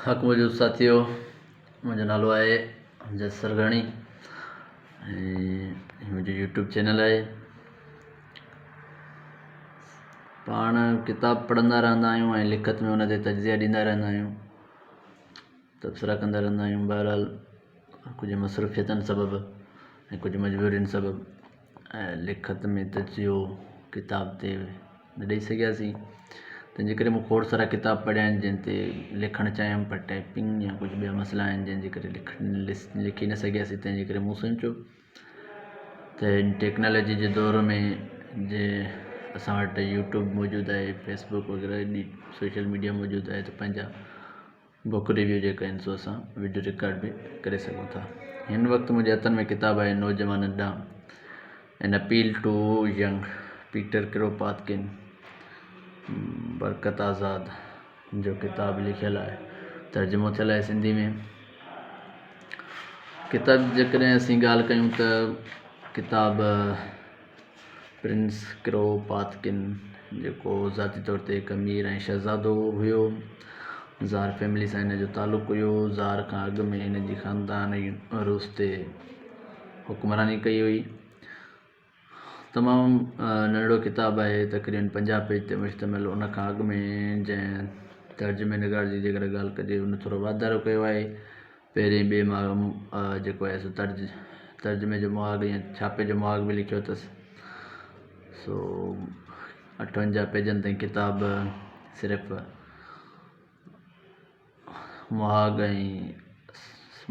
حق موجود ساٿيو منهنجو نالو آهي امجد سرگاڻي ۽ هي منهنجو يوٽيوب چينل آهي. پاڻ ڪتاب پڙهندا رهندا آهيون ۽ لکت ۾ ان تي تجزيا ڏيندا رهندا آهيون تبصرا ڪندا رهندا آهيون بهرحال ڪجهه مصروفيتن سبب ۽ ڪجهه مجبورين سبب لکت ۾ تجزيو ڪتاب تي نه ڏئي سگهياسين تنهن جي ڪري مون کوڙ سارا ڪتاب پڙهيا آهن جنهن تي لکڻ چاهيم پر ٽائپنگ يا ڪجهه ٻيا مسئلا آهن جنهن جي ڪري لکي نه سگهياسين تنهن جي ڪري مون سوچيو ته هن ٽيڪنالاجي جي دور ۾ جي اسان وٽ يوٽيوب موجود آهي فيسبڪ وغيره سوشل ميڊيا موجود آهي ته پنهنجا بڪ ريويو جيڪا آهن سو اسان وڊيو رڪارڊ به ڪري سگهون ٿا. هن وقت منهنجي هٿن ۾ ڪتاب آهي نوجوانن ڏانهن An Appeal to Young Peter Kropotkin Barkat Azad جو ڪتاب لکيل آهي ترجمو ٿيل آهي سنڌي ۾ ڪتاب جيڪڏهن اسين ڳالهه ڪيون ته ڪتاب پرنس ڪروپاتڪن جيڪو ذاتي طور تي هڪ امير ۽ شهزادو هيو. زار فيملي سان هن جو تعلق هيو. زار کان اڳ ۾ هن جي خاندان روس تي حڪمراني ڪئي هئي. تمام ننڍڙو ڪتاب آهي تقريبن 50 پيج تي مشتمل ان کان اڳ ۾ جنهن ترجمي نگار جي جيڪڏهن ڳالهه ڪجي ان ٿورو واڌارو ڪيو آهي. پهرين ٻئي ماڳ جيڪو آهي سو ترجمي جو مهاڳ يا ڇاپي جو مهاڳ به لکيو اٿس سو 58 پيجن تائين ڪتاب صرف مهاڳ ۽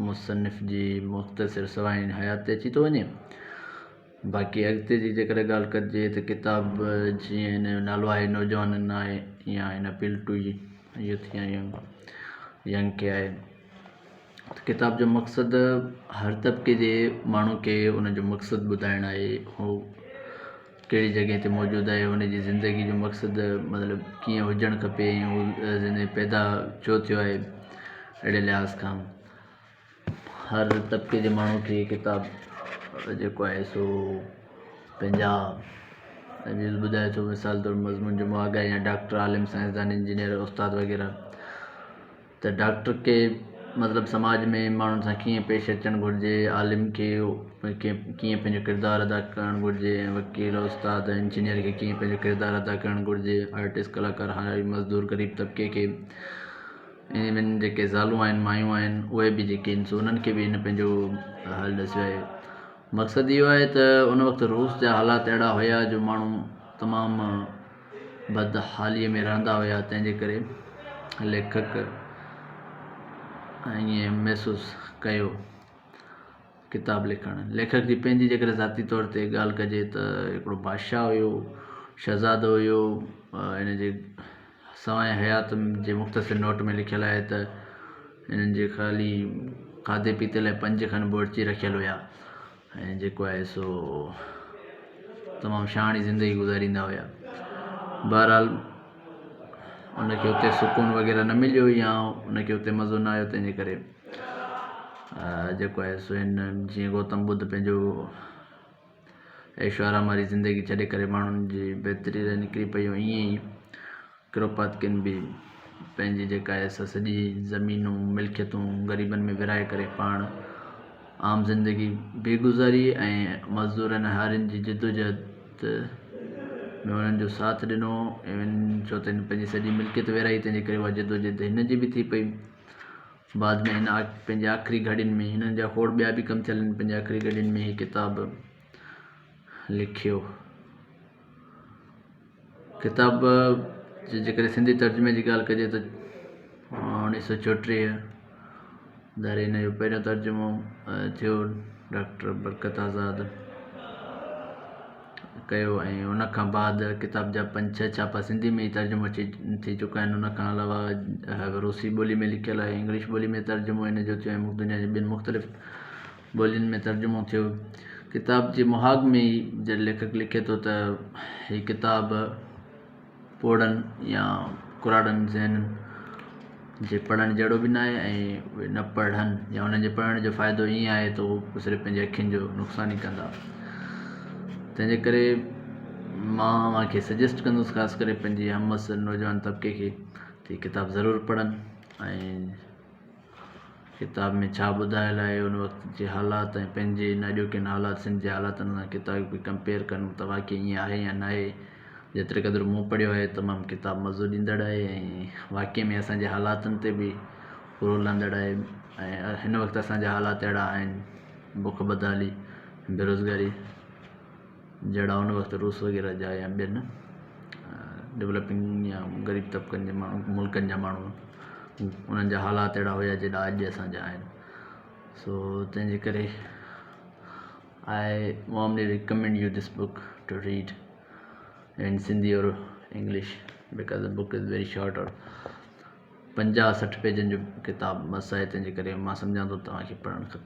مصنف جي مختصر سوانح حيات تي اچي ٿو وڃي باقي اڳتي جي جيڪڏهن ڳالهه ڪجي ته ڪتاب جيئن هن جو نالو آهي نوجوانن آهي يا هن اپيل ٽو يوٿ يا ينگ کي آهي ته ڪتاب جو مقصد هر طبقي جي ماڻهو کي ان جو مقصد ٻڌائڻ آهي هو ڪهڙي جڳهه تي موجود آهي ان جي زندگي جو مقصد مطلب ڪيئن هجڻ کپي ۽ هو زندگي پيدا ڇو ٿيو آهي اهڙي لحاظ کان هر طبقي جي ماڻهو کي ڪتاب جيڪو آهي سو پنهنجا ويوز ٻڌائي ٿو مثال طور مضمون جو مهاڳ آهي يا ڊاڪٽر عالم سائنسدان انجنيئر استاد وغيره ته ڊاڪٽر کي مطلب سماج ۾ ماڻهن سان ڪيئن پيش اچڻ گهرجي، عالم کي ڪيئن پنهنجو ڪردار ادا ڪرڻ گهرجي ۽ وڪيل، استاد ۽ انجنيئر کي ڪيئن پنهنجو ڪردار ادا ڪرڻ گهرجي، آرٽسٽ، ڪلاڪار، هاري، مزدور، غريب طبقي کي ۽ ايون جيڪي زالون آهن مايون آهن اهي به جيڪي آهن سو انهن کي به هن پنهنجو حل ڏسيو آهي. مقصد اهو آهي ته ان وقت روس جا حالات اهڙا هيا جو ماڻهو تمام بدحاليء ۾ رهندا هيا تنهن جي ڪري ليکڪ ائين محسوس ڪيو ڪتاب لکڻ ليکڪ جي پنهنجي جيڪڏهن ذاتي طور تي ڳالهه ڪجي ته هڪڙو بادشاهه هيو شهزادو هيو هن جي سوانح حيات جي مختصر نوٽ ۾ لکيل آهي ته هنن جي خالي کاڌي پيتي لاء پنج کن بورچي رکيل هيا ۽ جيڪو آهي سو تمام شاهاڻي زندگي گذاريندا هيا بهرحال ان کي اتي سڪون وغيره نه مليو يا ان کي اتي مزو نه آيو تنهنجي ڪري جيڪو آهي سو هن جيئن گوتم ٻڌ پنهنجو عيش آرام واري زندگي ڇڏي ڪري ماڻهن جي بهتري لاء نڪري پيو ائين ئي ڪروپاتڪن به پنهنجي جيڪا آهي سا سڄي زمينون ملڪيتون غريبن ۾ ورهائي ڪري پاڻ عام زندگي به گذاري ۽ مزدورن ۽ هارين جي جدوجهد ۾ انهن جو ساٿ ڏنو ايون ڇو ته هن پنهنجي سڄي ملڪيت ورهائي تنهن جي ڪري اها جدوجهد هن جي به ٿي پئي بعد ۾ هن پنهنجي آخري گهڙين ۾ هنن جا کوڙ ٻيا به ڪم ٿيل آهن پنهنجي آخري گهڙين ۾ هي ڪتاب لکيو. ڪتاب جي جيڪڏهن سنڌي ترجمي جي ڳالهه ڪجي ته 1934 ڌاري هن جو پهريون ترجمو ٿيو ڊاڪٽر برڪت آزاد ڪيو ۽ ان کان بعد ڪتاب جا پنج ڇهه ڇاپا سنڌي ۾ ئي ترجمو ٿي ٿي چڪا آهن ان کان علاوه روسي ٻولي ۾ لکيل آهي انگلش ٻولي ۾ ترجمو هن جو ٿيو ۽ دنيا جي ٻين مختلف ٻولين ۾ ترجمو ٿيو. ڪتاب جي مهاڳ ۾ ئي جڏهن ليکڪ لکي ٿو ته هي ڪتاب پوڙهن يا ڪراڙن ذهنن جي پڙهڻ جهڙو به ناهي ۽ اهي نه پڙهن يا انهن جي پڙهڻ جو فائدو ائين آهي ته هو صرف پنهنجي اکين جو نقصان ئي ڪندا. تنهن جي ڪري مان اوهان کي سجيسٽ ڪندس خاص ڪري پنهنجي همعصر نوجوان طبقي کي ته هي ڪتاب ضرور پڙهن ۽ ڪتاب ۾ ڇا ٻڌايل آهي ان وقت جي حالات ۽ پنهنجي ان اڄوڪين حالات سنڌ جي حالاتن سان ڪتاب کي ڪمپيئر ڪن ته واقعي ائين آهي يا ناهي. جيتري قدر مون پڙهيو آهي تمام ڪتاب مزو ڏيندڙ آهي ۽ واقعي ۾ اسان جي حالاتن تي به پورو لهندڙ آهي ۽ هن وقت اسان جا حالات اهڙا آهن بک بدحالي بيروزگاري جهڙا ان وقت روس وغيره جا يا ٻين ڊولپنگ يا غريب طبقن جي ماڻهو ملڪن جا ماڻهو انهن جا حالات اهڙا هيا جيڏا اڄ اسان جا آهن سو تنهن جي ڪري I warmly recommend you this book to read in Sindhi اور English because the book is very short اور 50 60 پيجن جو ڪتاب مس آهي تنهن جي ڪري مان سمجهان ٿو توهان کي پڙهڻ کپي.